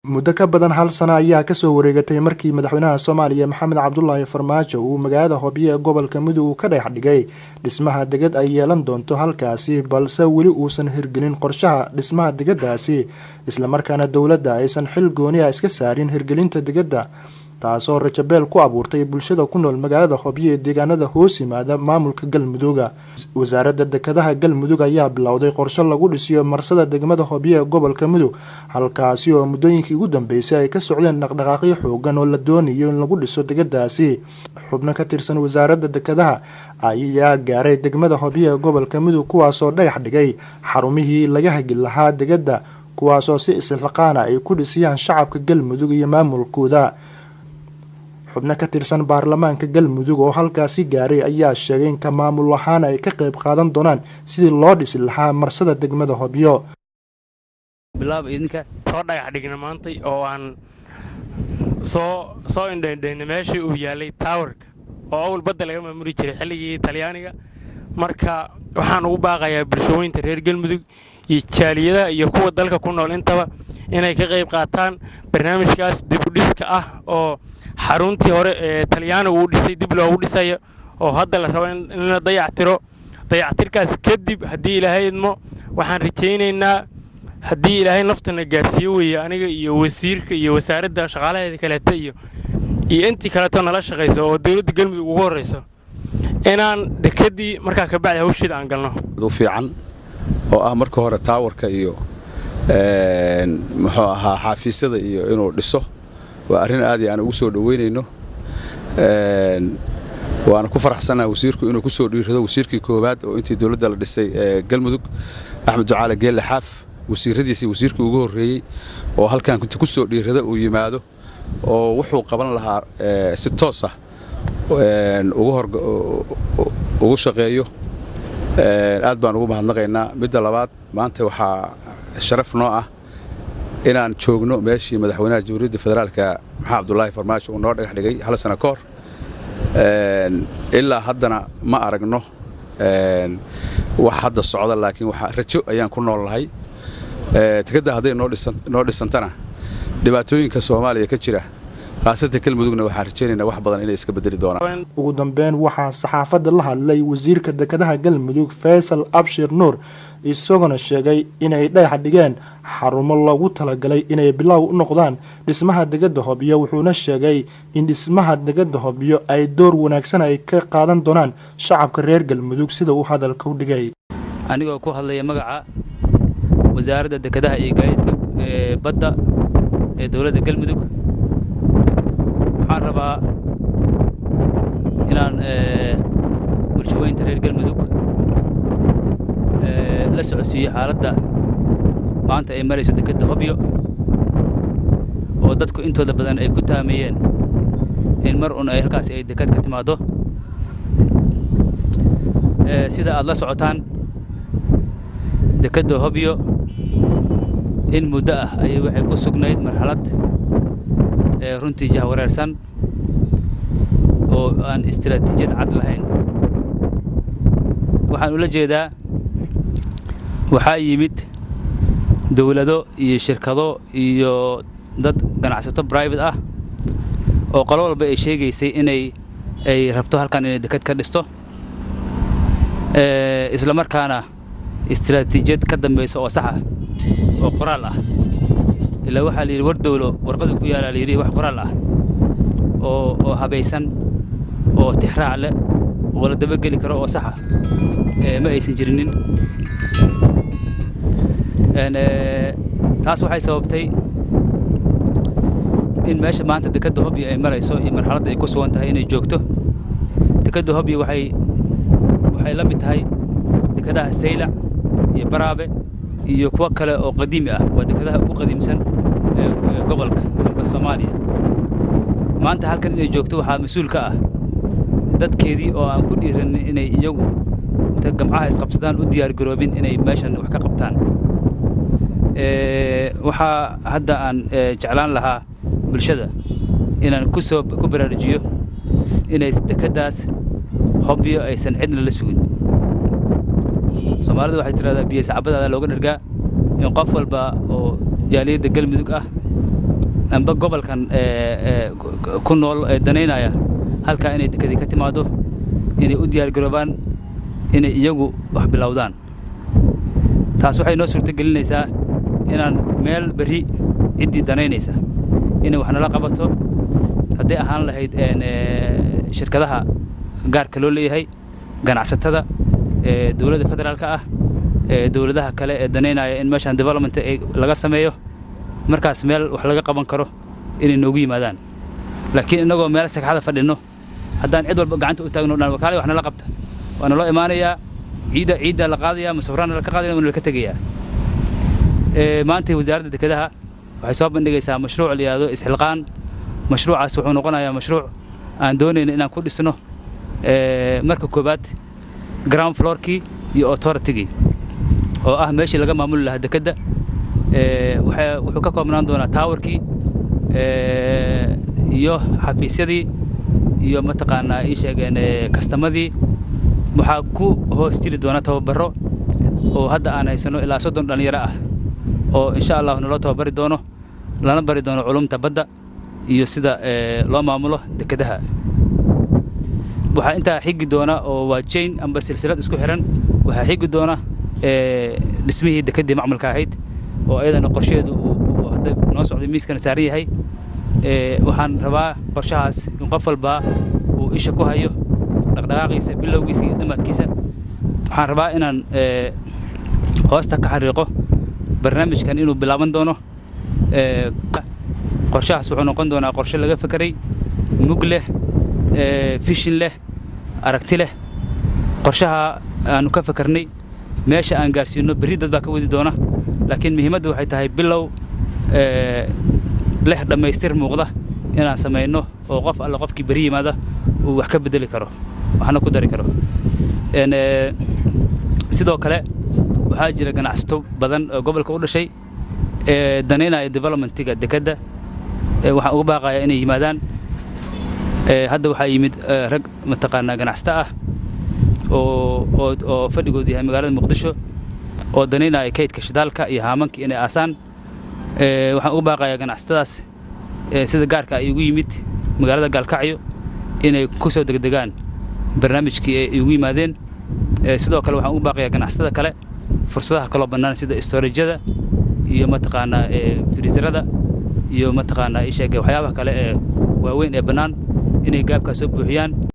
Muddo ka badan hal sano ayaa kasoo wareegatay markii madaxweynaha Soomaaliya Maxamed Cabdulaahi Farmaajo uu magaalada Hobyo ee gobolka Mudug uu ka dhex dhigay dhismaha degad ay yeelan doonto halkaasi, balse weli uusan hirgelin qorshaha dhismaha degadaasi, islamarkaana dowladda aysan xil gooni ah iska saarin hirgelinta degada, taasoo rajabeel ku abuurtay bulshada ku nool magaalada Hobyo ee deegaanada hoos yimaada maamulka Galmudugga. Wasaaradda Dekedaha Galmudug ayaa bilowday qorshe lagu dhisiyo marsada degmada Hobyo ee gobolka Mudug, halkaasi oo muddooyinkii ugu dambeysay ay ka socdeen dhaqdhaqaaqyo xoogan oo la doonayo in lagu dhiso degadaasi. Xubno ka tirsan Wasaaradda Dekedaha ayaa gaaray degmada Hobyo ee gobolka Mudug, kuwaasoo dhagax dhigay xarumihii laga hagi lahaa degada, kuwaasoo si isxilqaana ay ku dhisiyaan shacabka Galmudug iyo maamulkooda. Xubno ka tirsan baarlamaanka Galmudug oo halkaasi gaaray ayaa sheegay in ka maamul ahaan ay ka qayb qaadan doonaan sidii loo dhisi lahaa marsada degmada Hobyo. Bilaab idinka. Soo dhagax dhigna maantay oo aan soo indhaindhayna meeshii uu yaalay tower-ka oo awal badda laga maamuli jiray xilligii Talyaaniga. Marka waxaan ugu baaqayaa bulshooyinta reer Galmudug iyo jaaliyadaha iyo kuwa dalka ku nool intaba inay ka qayb qaataan barnaamijkaas dibudhiska ah oo xaruntii hore ee Talyaanigu uu dhisay dib loogu dhisayo, oo hadda la rabo in la dayactiro. Dayactirkaas kadib, haddii Ilaahay idmo, waxaan rajaynaynaa, haddii Ilaahay naftana gaarsiiyo weeye, aniga iyo wasiirka iyo wasaaradda shaqaalaheeda kaleeta iyo intii kaleeto nala shaqayso oo dowladda Galmudug ugu horrayso, inaan dekeddii markaa ka bacdi hawsheeda aan galno. U fiican oo ah marka hore tower-ka iyo muxuu ahaa xaafiisyada iyo inuu dhiso waa arrin aad iyo aan ugu soo dhoweynayno, waana ku faraxsannaha wasiirku inuu ku soo dhiirrado. Wasiirkii koowaad oo intii dowladda la dhisay ee Galmudug, Axmed Ducaale Geelle Xaaf, wasiiradiisii wasiirkii ugu horreeyey oo halkan ku soo dhiirrada uu yimaado oo wuxuu qaban lahaa si toos ah ugu shaqeeyo, aad baan ugu mahadnaqaynaa. Midda labaad, maanta waxaa sharaf noo ah inaan joogno meeshii madaxweynaha Jamhuuriyadda Federaalka Maxamed Cabdulaahi Farmaajo uu noo dhagax dhigay hal sano ka hor. Ilaa haddana ma aragno wax hadda socda, laakiin waxa rajo ayaan ku nool nahay. Tikadda hadday noo dhisantana, dhibaatooyinka Soomaaliya ka jira, khaasatan Galmudugna, waxaan rajaynaynaa wax badan inay iska bedeli doonaan. Ugu dambeyn, waxaa saxaafadda la hadlay wasiirka Dekedaha Galmudug Faysal Abshir Nuur, isagoona sheegay inay dhagax dhigeen xarumo loogu talagalay inay bilow u noqdaan dhismaha degada Hobyo, wuxuuna sheegay in dhismaha degada Hobyo ay door wanaagsan ay ka qaadan doonaan shacabka reer Galmudug, sida uu hadalka u dhigay. Anigoo ku hadlaya magaca Wasaaradda Dekedaha iyo Gaadiidka Badda ee dowladda Galmudug, waxaan rabaa inaan bulshaweynta reer Galmudug la socodsiiyo xaaladda maanta ay marayso dekedda Hobyo, oo dadku intooda badan ay ku taameeyeen in mar un ay halkaasi ay deked ka timaaddo. Sida aad la socotaan, dekedda Hobyo in muddo ah ayay waxay ku sugnayd marxalad runtii jahwareersan oo aan istiraatiijiyad cad lahayn. Waxaan ula jeedaa, waxaa yimid dowlado iyo shirkado iyo dad ganacsato private ah oo qolo walba ay sheegaysay inay ay rabto halkan inay deked ka dhisto, isla markaana istiraatiijiyad ka dambaysa oo sax ah oo qoraal ah, ilaa waxaa la yidhi war dowlo warqadu ku yaalaa, la yidhi wax qoraal ah oo habaysan oo tixraac leh oo la dabageli karo oo sax ah ma aysan jirinin. Taas waxay sababtay in meesha maanta dekedda Hobyo ay marayso iyo marxaladda ay ku sugan tahay inay joogto. Dekedda Hobyo waxay la mid tahay dekedaha Saylac iyo Baraabe iyo kuwo kale oo qadiimi ah. Waa dekedaha ugu qadiimsan ee gobolka amba Soomaaliya. Maanta halkan inay joogto waxaa mas-uul ka ah dadkeedii oo aan ku dhiiranin inay iyagu inta gamcaha isqabsadaan u diyaar garoobin inay meeshan wax ka qabtaan. Waxaa hadda aan jeclaan lahaa bulshada inaan kusoo ku baraarujiyo inay dekeddaas Hobyo aysan cidna la sugin. Soomaalidu waxay tidhahdaa biyo sacbadaada looga dhargaa. In qof walba oo jaaliyadda Galmudug ah Amba gobolkan ku nool ee danaynaya halkaa inay dekadii ka timaado, inay u diyaargaroobaan inay iyagu wax bilowdaan. Taas waxay noo suurtogelinaysaa inaan meel berri ciddii danaynaysa inay wax nala qabato, hadday ahaan lahayd shirkadaha gaarka loo leeyahay, ganacsatada, dowladda federaalka ah, dowladaha kale ee danaynaya in meeshaan development laga sameeyo, markaas meel wax laga qaban karo inay noogu yimaadaan. Laakiin innagoo meel sagxada fadhinno, haddaan cid walba gacanta u taagno dhan wakaalay wax nala qabta, waa naloo imaanayaa, ciidda ciiddaa la qaadayaa, masawiraana laka qaadaya, waana laka tegayaa. Maanta Wasaaradda Dekedaha waxay soo bandhigaysaa mashruuc la yidhaahdo Isxilqaan. Mashruucaas wuxuu noqonayaa mashruuc aan doonayna inaan ku dhisno marka koowaad ground floorkii iyo authority-gii, oo ah meeshii laga maamuli lahaa dekedda. Wuxuu ka koobnaan doonaa towerkii iyo xafiisyadii iyo mataqaanaa ii sheegeen kastamadii. Waxaa ku hoos jiri doona tababaro, oo hadda aan haysano ilaa 30 dhallinyaro ah oo insha Allahu naloo tababari doono, lana bari doono culumta badda iyo sida loo maamulo dekedaha. Waxaa intaa xigi doona, oo waa chain amba silsilad isku xiran, waxaa xigi doona dhismihii dekeddii macmalka ahayd, oo ayadana qorshaheedu uu hadda noo socday, miiskana saaran yahay. Waxaan rabaa qorshahaas in qof walba uu isha ku hayo dhaqdhaqaaqiisa, bilowgiisa iyo dhammaadkiisa. Waxaan rabaa inaan hoosta ka xariiqo barnaamijkan inuu bilaaban doono. Qorshahaas wuxuu noqon doonaa qorshe laga fekeray, mug leh, vision leh, aragti leh. Qorshaha aanu ka fekarnay meesha aan gaarsiino berri dad baa ka wadi doona, laakiin muhiimadda waxay tahay bilow leh dhammaystir muuqda inaan samayno, oo qof alle qofkii berri yimaada uu wax ka bedeli karo, waxna ku dari karo. Sidoo kale waxaa jira ganacsato badan oo gobolka u dhashay ee danaynaya developmentiga dekedda. Waxaan uga baaqayaa inay yimaadaan. Hadda waxaa yimid rag mataqaanaa ganacsato ah oo fadhigoodu yahay magaalada Muqdisho, oo danaynaya kaydka shidaalka iyo haamanka inay aasaan. Waxaan uga baaqayaa ganacsatadaas sida gaarka ay ugu yimid magaalada Gaalkacyo inay ku soo degdegaan barnaamijkii ay igu yimaadeen. Sidoo kale waxaan ugu baaqayaa ganacsatada kale fursadaha kaloo bannaan, sida storageyada iyo mataqaanaa freezerada iyo mataqaanaa ii sheegay waxyaabaha kale ee waaweyn ee bannaan, inay gaabkaa soo buuxiyaan.